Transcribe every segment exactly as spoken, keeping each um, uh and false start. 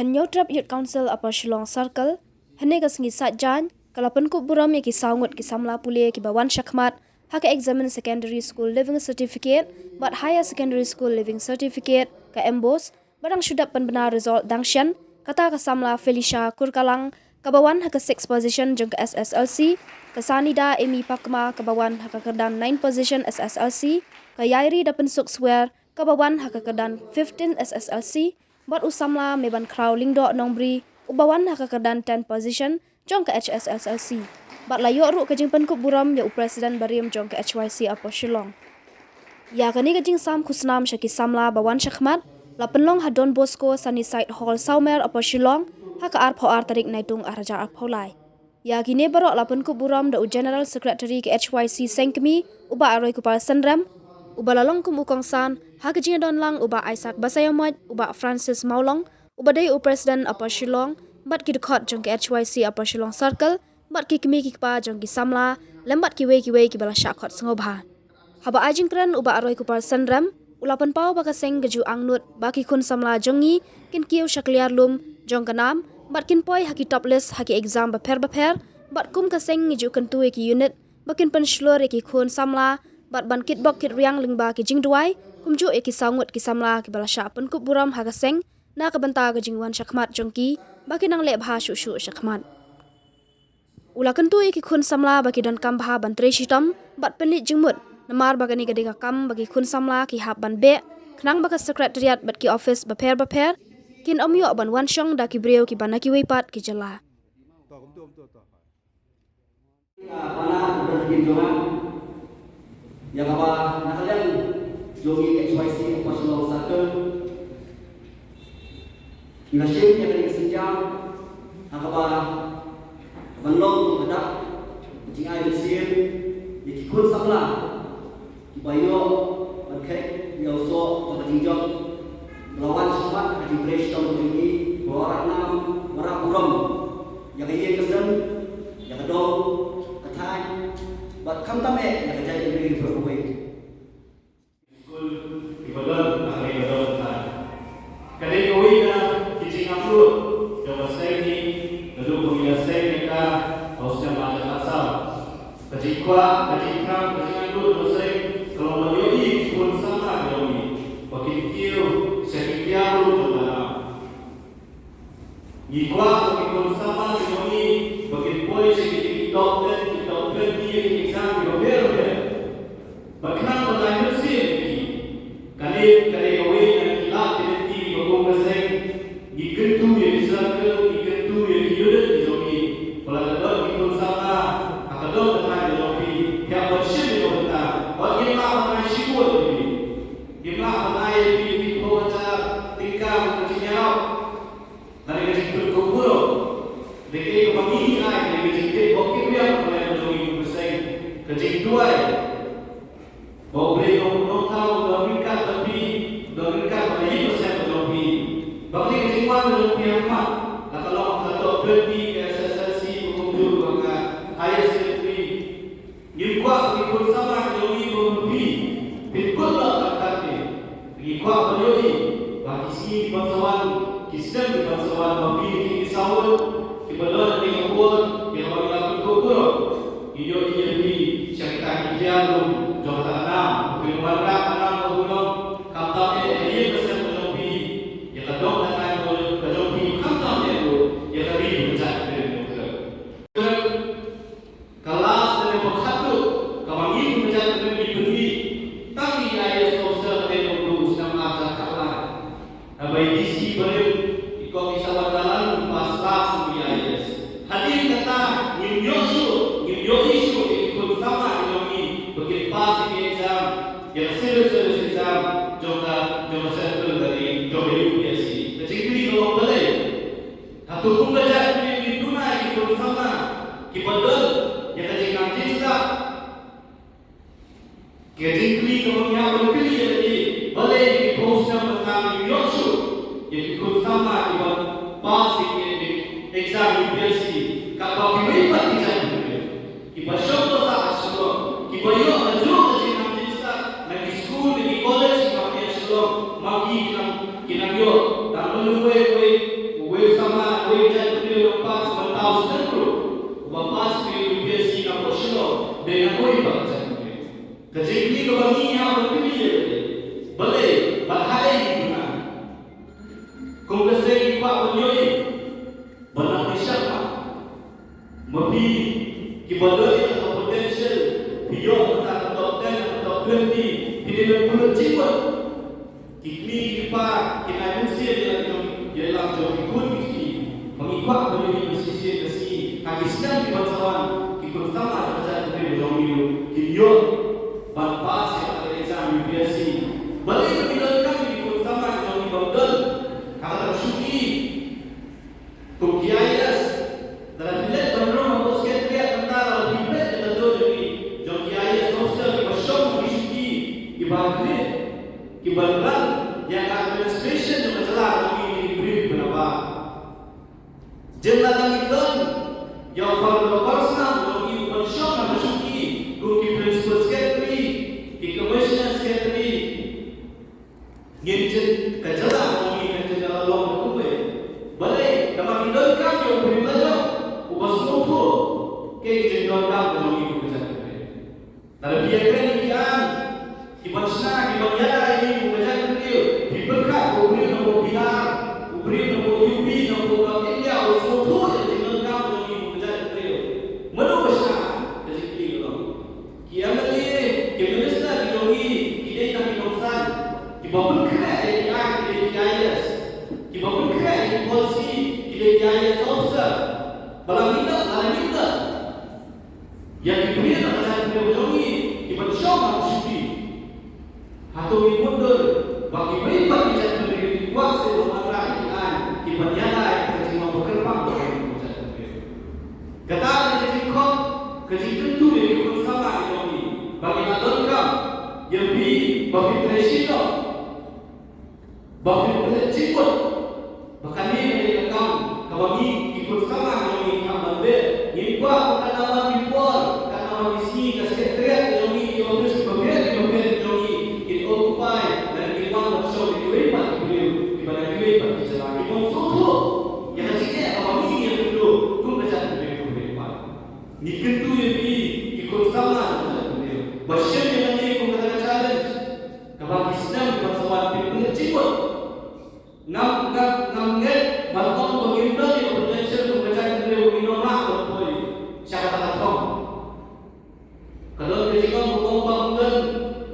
Hynñiewtrep Youth Council Upper Shillong Circle, hynne ka sngi Saitjaiñ, ka la pynkup burom ïa ki saw ngut ki samla pule kiba wan shakhmat ha ka Examine Secondary School Leaving Certificate bad Higher Secondary School Leaving Certificate, ka MBOSE, ba dang shu dep pynbna result dang shen, kata ka samla Felicia Kurkalang, kaba wan ha ka sixth position jong ka S S L C, ka Sanida Emi Pakma, kaba wan ha ka kyrdan ninth position S S L C, ka Yairi Dapynsuk Swer, kaba wan ha ka kyrdan fifteen S S L C, bad u samla Mebankhraw Lyngdoh Nongbri, uba wan ha ka kyrdan ten position jong ka H S S L C. Bad la ïoh ruh ka jingpynkup burom ïa u President barim jong ka H Y C Upper Shillong. Ïa kane ka jingsam khusnam sha ki samla ba wan shakhmat, la pynlong ha Don Bosco Sunnyside Hall, Sawmer, Upper Shillong, ha ka arphew ar tarik Naitung arhajar arphew lai. Ïa kine baroh la pynkup burom da u General Secretary ka H Y C Seng Kmie, u Bah Roykupar Synrem, uba la long kum u kongsan ha ka jingdon lang u Bah Isaac Basaiawmoit, u Bah Francis Mawlong, uba dei u President Upper Shillong, bad ki dkhot jong ka H Y C Upper Shillong Circle, bad ki kmie ki kpa jong ki samla, lem bad kiwei kiwei kiba la shah khot sngewbha. Haba ai jingkren u Bah Roykupar Synrem, u la pynpaw ba ka seng ka ju angnud ba ki khun samla jong ngi kin kiew sha ka liar lum jong ka nam, bad kin poi ha ki top list ha ki exam bapher bapher, bad kum ka seng ngi ju kyntu ïa ki unit ba kin pynshlur ïa ki khun samla, bad ban kitbok kitriang lyngba ki jingduwai, kumjuh ïa ki saw ngut ki samla kiba la shah pynkup burom ha ka seng na ka bynta ka jingwan shakhmat jong ki, ba kin nang leh bha shuh shuh shakhmat. U la kyntu ïa ki khun samla ba ki donkam bha ban trei shitom bad pynleit jingmut, namar ba kane ka dei ka kam ba ki khun samla ki hap ban beh, khnang ba ka Secretariat bad ki office bapher bapher kin ym ïoh ban wan shong da ki briew kiba na kiwei pat ki jylla. Ïa kaba na ka liang jong ngi H Y C Upper Shillong Circle, ngi la shim ïa kane ka sienjam ha kaba ban long kum ka dak ka jingai mynsiem ïa ki khun samla kiba ïoh ban kheit ïa u soh jong ka jingjop, ba la wan shakhmat ha ka jingtrei shitom ka jong ki, ba la wanrah nam wanrah burom ïa ka ïing ka sem, ïa ka dong ka thaiñ, bad khamtam eh ïa ka jaitbynriew baroh kawei. Skul kiba don ha kane ka dong ka thaiñ. Ka dei kawei na ki jingangnud jong ka seng ngi, naduh ba ngi la seng ïa ka ha u snem arhajar khatsaw. Ka jingkwah, ka jingthrang, ka jingangnud jong ka seng ka long ban ïohi ïa ki khun samla ki jong ngi ba kin kiew sha ki kiar lum jong ka nam. Ngi kwah ba ki khun samla ki jong ngi ba kin poi sha ki top ten, ki top twenty ïa ki exam kiba bapher bapher. Bad khnang ban ai mynsiem ïa ki, kane ka dei kawei na ki lad ki lynti kiba kum ka seng ngi kyntu ïa ki circle, ngi kyntu ïa ki unit ki jong ngi. Ba lada don ki khun samla ha ka dong ka thaiñ ka jong phi, phi hap ban shim ïa ka bynta. Wat ngim lah ban ai shibun ïa phi. Ngim lah ban ai ïa phi ki phew hajar tyngka kum ka jingïarap. Lane ka jingpynkup burom. Dei kaei kaba ngi ai, lane ka jingtip bok kitrwiang ka jong ngi kum ka seng, ka jingduwai ba U Blei un nongthaw, un don ryngkat bad phi, un don ryngkat bad ka ïing ka sem ka jong phi. Ba kane ka jingwan ka jong phi ha khmat, la ka long ha ka top twenty ka S S L C, ba kumjuh ruh ha ka higher secondary. Ngim kwah ba ki khun samla ki jong ngi kum phi, phin kut noh tang katne. Ngi kwah ban ïohi ba ki sngi kiban sa wan, ki snem kiban sa wan, ba phi ki, ki saw ngut kiba don ha kane ka por, kiba ngi la pynkup burom, ngin ïohi ïa phi sha kita ki kiar lum jong kata ka nam, ba phin wanrah ka nam ka bynriew, khamtam eh ïa ka ïing ka sem ka jong phi, ïa ka dong ka thaiñ ka jong phi, khamtam eh ruh ïa ka ri ka jaitbynriew. Ka last lane ba khatduh kaba ngi kum ka jaitbynriew ngi pynmih, tang ki I A S officer ka dei kumto u snem arhajar khatlai. Haba i D C barim, i kong i Sawat Dalan, u pass class kum i I A S. Hadien kata ngim ïoh shuh, ngim ïohi shuh ïa ki khun samla ki jong ngi ba kin pass ïa ki exam, ïa ka civil service exam jong ka, jong ka central lane jong ka U P S C. Ka jingkylli ka long balei? Hato kum ka jaitbynriew ngi duna ïa ki khun samla kiba don ïa ka jingnang jingstad? Ka jingkylli kaba ngi hap ban kylli ïa lade, balei ki phew snem mynta ngim ïoh shuh ïa ki khun samla kiba pass ïa ki exam U P S C katba kiwei pat ki jaitbynriew? Kiba shong ba sah ha Shillong, kiba ïoh kajuh ka jingnang jingstad na ki skul, na ki college kiba ha Shillong, ma ki ki nang, ki nang ïoh tang ban lum wei wei, wei Ka jait briew ba pass, ban tau snem ruh, uba pass ka U P S C na pdeng Shillong, dei na kawei pat ka jait briew. Ka jingkylli kaba ngi hap ban kylli ïa lade, balei bad haei ngi duna? Kum ka seng ngi kwah ban ïohi, ban nang pyrshang ma, ma phi kiba don ïa ka potential, phi ïoh mynta ka top ten, ka top twenty, phi dei ban pynlut jingmut. Ki kmie ki kpa kin ai mynsiem ïa la jong, ïa la jong ki khun ki kti. Ba ngi kwah ban ïohi ba shisien ka sngi, ha ki snem ki ban sa wan, ki khun samla jong ka jaitbynriew jong ngi ruh kin ïoh ban pass ïa ka exam U P S C. Balei ba ngi donkam ïa ki khun samla jong ngi ban don ha kata ka shuki kum ki I A S? Lada phi leit ban rung hapoh Secretariat mynta, lada phi peit ïa ka dur jong ki, jong ki I A S officer kiba shong ha ki shuki kiba ha khlieh, kiba run ïa ka administration jong ka jylla jong ngi, ki briew kiba nabar. Jin lada ngi don ïa u kordor personal jong ngi uban shong ha ka shuki kum ki Principal Secretary, ki Commissioner Secretary, ngin jin, ka jylla jong ngi kan jin da la long da kumwei. Balei? Namar ngi donkam ïa u briew la jong uba sngewthuh ki jingdonkam ka jong ngi kum ka jaitbynriew. Lada phi ïakren ïa ki aiñ kiban shna, kiban ïada ïa ngi kum ka jaitbynriew, phi pyrkhat ba u briew na pdeng Bihar, u briew na pdeng U P, na pdeng North India, u sngewthuh ïa ka jingdonkam ka jong ngi kum ka jaitbynriew. Mano ba shna? Ka jingkylli ka long. Ki M L A, ki minister ki jong ngi, ki dei tang ki nongsan kiba pynkhreh ïa ki aiñ, ki dei ki I A S, kiba pynkhreh ïa ki policy, ki dei ki I A S officer. Ba la ngi da, ba la ngi da ïa ki briew na ka jaitbynriew jong ngi kiban shong ha ki shuki. Hato ngi mutdur ba kiwei pat ki jaitbynriew ki kwah seh ban wanrah ïa ki aiñ kiban ïada ïa ka jinglong ba kyrpang ba ka jaitbynriew? Kata ka jingkhot, ka jingkyntu ïa ki khun samla ki jong ngi ba ngi la donkam ïa phi ba phin trei shitom, ba phin pynleit jingmut, ba kane ka dei ka kam kaba ngi ki khun samla jong ngi ngi hap ban beh. Ngim kwah ba katno wan ki por, katno wan ki sngi, ka Secretariat ka jong ngi, ki office kiba beh kiba beh ki jong ngi kin occupy lane kin wan ban shong da kiwei pat ki briew kiba na kiwei pat ki jylla, ki bym sngewthuh ïa ka jingeh kaba ngi ngi ïakynduh kum ka jaitbynriew kiba beh pat. Ngi kyntu ïa phi ki khun samla jong ka jaitbynriew ba shim ïa kane kum kata ka challenge kaba ki snem kiban sa wan phin pynleit jingmut. Ngam, ngam, ngam ngeit ban ong ba ngim don ïa ka potential kum ka jaitbynriew, ngin ym lah ban poi sha kata ka thong. Ka don ka jingong ba ong ba ym don,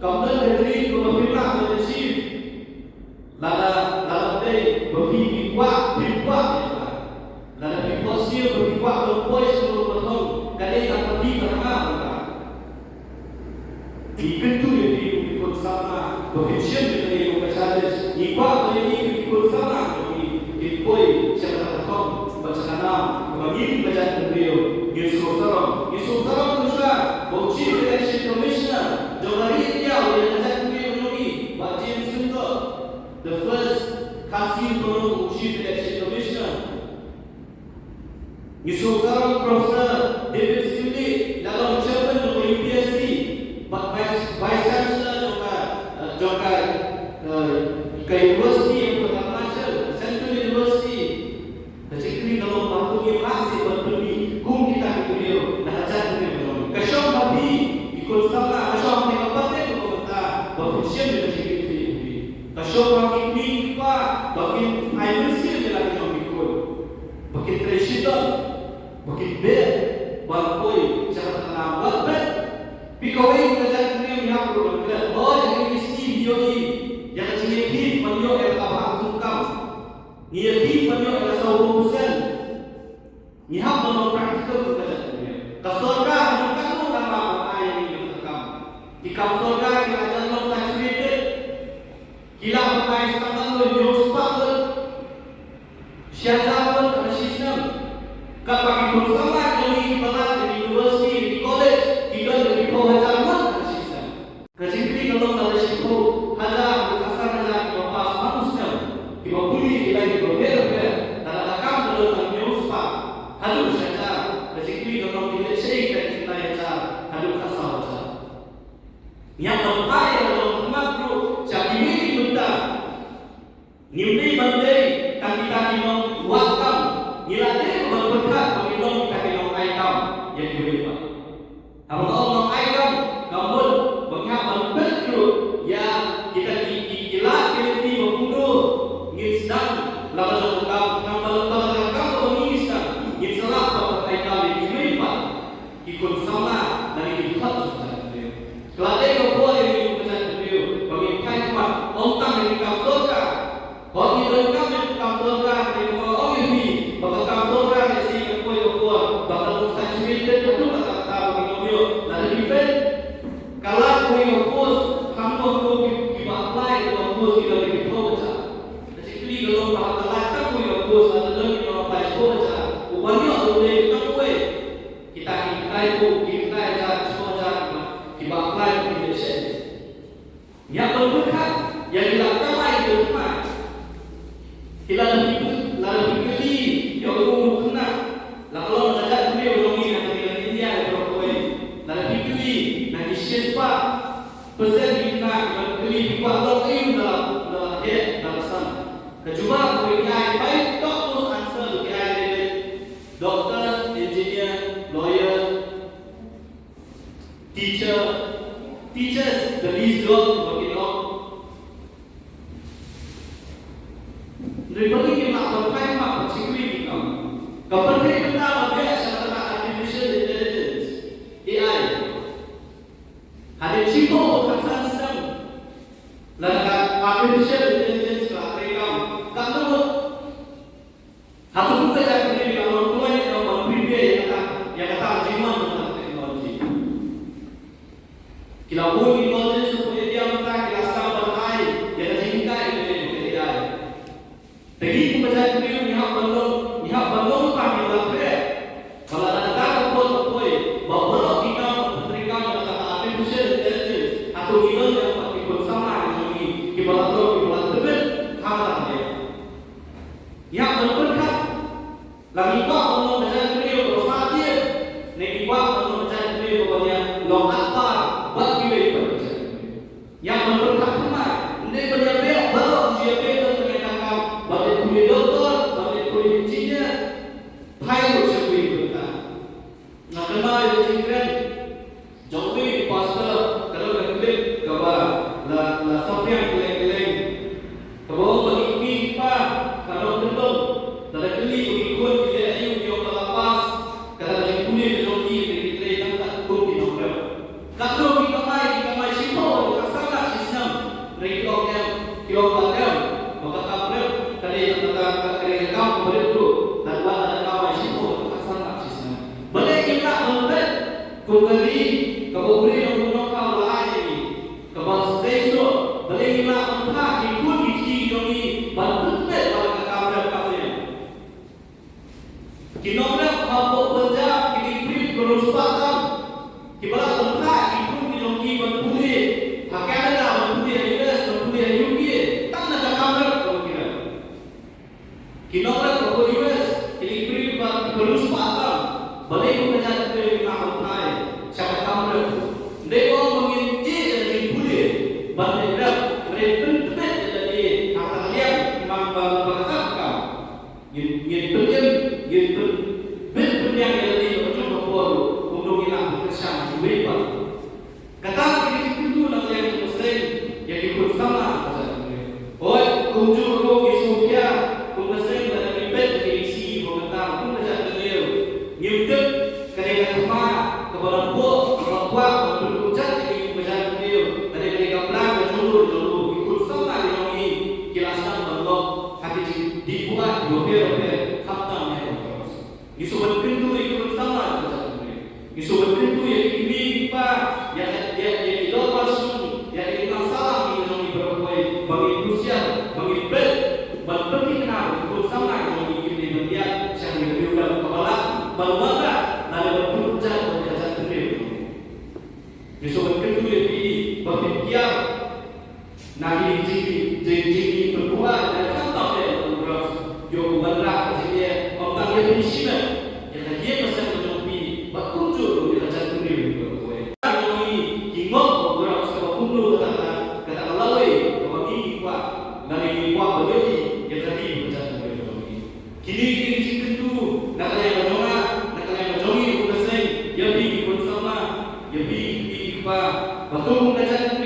kam don ka dream kaba phim lah ban achieve. Lada, lada dei ba phi, phi kwah, phim kwah ïa ka. Lada phi kwah siew, ba phi kwah ban poi sha kata ka thong, ka dei tang ka phi ba nga ban rah. Ngi kyntu ïa phi kum ki khun samla ba phin shim ïa kane kum ka challenge. Ngi kwah ba ïa phi kum ki khun samla ba phin, phin poi sha kata ka thong bad sha ka nam kaba ngi kum ka jaitbynriew ngin sngewsarong. Ngin sngewsarong khuslai ba u Chief Election Commissioner jong ka ri India u dei na ka jaitbynriew jong ngi, Bah James Lyngdoh, the first Khasi Hills Chief Election Commissioner. Ngi sngewsarong Professor David Syiemlieh, la long Chairman jong ka U P S C bad Vice, Vice Chancellor jong ka, eh, jong ka, eh, ka University of Arunachal, Central University. Ka jingkylli ka long ba hato ngim lah seh ban pynmih kum kita ki briew na ka jaitbynriew jong ngi? Ka shong ha phi ki khun samla, ka shong ha phi, ka pat te ka mynta ba phin shim ïa ka jingkitkhlieh ha phi. Ka shong ha ki kmie ki kpa ba kin ai mynsiem ïa la ki jong ki khun ba kin trei shitom, ba kin beh ban poi sha kata ka nam. Wat peit, phi kawei ka jaitbynriew ngi hap ruh ban klet. Hooid, ha kine ki sngi phi ïohi ïa ka jingïakhih ban ïoh ïa ka bhah thungkam. Ngi ïakhih ban ïoh ïa ka sawphew percent. Ngi hap ban long practical kum ka jaitbynriew. Ka sorkar haduh katno ka lah ban ai ïa ngi ïa ka kam? Ki kam sorkar ki la jan long saturated. Ki lah ban ai sa katno, hynñiew spah ngut, shi hajar ngut ha ka shi snem. Katba ki khun samla jong ngi kiba leit ha ki university, ha ki college, ki don da ki phew hajar ngut ha ka shi snem. Ka jingkylli ka long, lada shiphew hajar haduh khatsan hajar kiba pass man u snem, kiba pule ki lain kiba pher bapher, lada ka kam ka don tang hynñiew spah haduh shi hajar, ka jingkylli ka long, kin leit shaei kita ki khyndai hajar haduh khatsaw hajar? Ngi hap ban phai ïa la ka jong ka khmat ruh sha kiwei ki bynta. Ngim dei ban dei tang kita ki nongwad kam, ngi Doctor, engineer, lawyer, teacher, teachers, the least job, working out. Nri bagi ki mak ban phai mak ban chikri ki kam. Ka pyrthei mynta ka biang sha ka artificial intelligence, A I. Hadien shiphew khatsan snem. Lada ka artificial intelligence ka la trei kam, ka nang Hato kumba jait briew ki la long kloi ïa ban prepare ïa kata, ïa kata ka jingwan jong ka technology. Ki la bun ki college hapoh India mynta ki la sdang ban ai ïa ka jinghikai kane ka A I. Te ngi kumba jait briew ngi hap ban long, ngi hap ban long tang kiba la khreh. Ba lada ka por ka poi ba baroh ki kam ban pyntrei kam ïa kata ka artificial intelligence, hato ngi don ïa ki khun samla ki jong ngi kiba la long kiba la tbit ha kata ka liang. Ïa ban pyrkhat, la ngi kwah ban long ka jaitbynriew kaba sahtïet, ne ngi kwah ban long ka jaitbynriew kaba ïa long akbar bad kiwei pat ki jaitbynriew. Ïa ban pyrkhat thymmai, ym dei ban ïa beh baroh, ym dei ïa beh tang ïa ka kam, ban leit pule doktor, ban leit pule engineer, phai lut sha kiwei ki bynta. Nga kynmaw ïa ka jingkren jong uwei u pastor, ka don ka clip kaba la, la saphriang kylleng kylleng. Kaba ong ba ki kmie ki kpa, ka don kyndong, lada kylli ba ki khun ki leh aïu, ki ong ba la pass, kata ka jingpule ka jong ki, ki trei tang katkum ki nongrep. Katno ki kamai, ki kamai shiphew, ka san lak shi snem, hynrei ki ong em, ki ong ba em, ba ka kam rep ka dei ka, ka, ka dei ka kam kaba rit ruh, lada, lada kamai shiphew, ka san lak shi snem. Balei ngim lah ban peit kum ka ri kaba u Blei Nongbuh Nongkhaw u la ai ïa ngi, kaba sdei shuh? Balei ngim lah ban phah ki khun ki kti ki jong ngi ban pyntbit ba la ka kam rep kam riang? Ki nongrep hapoh Punjab ki dei ki briew kiba riewspah tam, kiba lah ban phah ki khun ki jong ki ban pule ha Canada, ban pule ha U S, ban pule ha U K, tang na ka kam rep kaba ki rep. Ki nongrep hapoh U S ki dei ki briew kiba, kiba riewspah tam. Balei kum ka jaitbynriew ngim lah ban phai sha ka kam rep? Ym dei ba ong ba ngin ïeh ïa ka jingpule ban leit rep, hynrei pyntbit ïa lade ha kata ka liang, ki mang ba, ba ka kam. Ngin, ngin pynim, ngin pyn, pyn, pynbiang ïa lade ha kajuh ka por ruh, kumno ngin lah ban kyrshan ïa kiwei pat. Kata ka dei ka jingkyntu na ka liang jong ka seng ïa ki khun samla ka jaitbynriew. Hooid, kumjuh ruh ngi sngewkhia kum ka seng lada ngi peit ïa ki aksi ba mynta kum ka jaitbynriew. Ngim tip ka dei ka thma kaba nangpoh kaba kwah ban pynkhuid ïa ngi kum ka jaitbynriew. Ka dei, ka dei ka plan ka jong u, jong u, ki khun samla ki jong ngi ki la sdang ban lok ha ki jingdih buaid kiba pher bapher khamtam ïa ka. Ngi sngewbha ban kyntu ïa ki khun samla ka jaitbynriew. Ngi sngewbha ban kyntu ïa ki kmie ki kpa, ïa, ïa, ïa ki dorbar shun, ïa ki nongshong sahlang ki jong ngi baroh kawei, ba ngin husiar, ba ngin peit, ban pynthikna ba ki khun samla ki jong ngi kim dei ban ïaid sha ka riew lem, kaba lah ban wanrah lane ban pynurjat ïa ka jaitbynriew. Ngi sngewbha ban kyntu ïa phi ba phin kiar na ki jing, jing, jingpynbuaid, na ka bynta ka drugs, ïoh wanrah ka jingeh, ym tang ïa phi shimet, ïa ka ïing ka sem ka jong phi, bad kumjuh ruh ïa ka jaitbynriew ka jong phi. Ka jong ngi ki ngop drugs, kaba kumno kata ka, kata ka lawei kaba ngi ngi kwah, lane ngi kwah ban ïohi ïa ka ri bad ka jaitbynriew ka jong ngi. Kine ki dei ki jingkyntu na ka liang ka jong nga, na ka liang ka jong ngi kum ka seng, ïa phi ki khun samla, ïa phi ki kmie ki kpa, bad to kum ka jaitbynriew.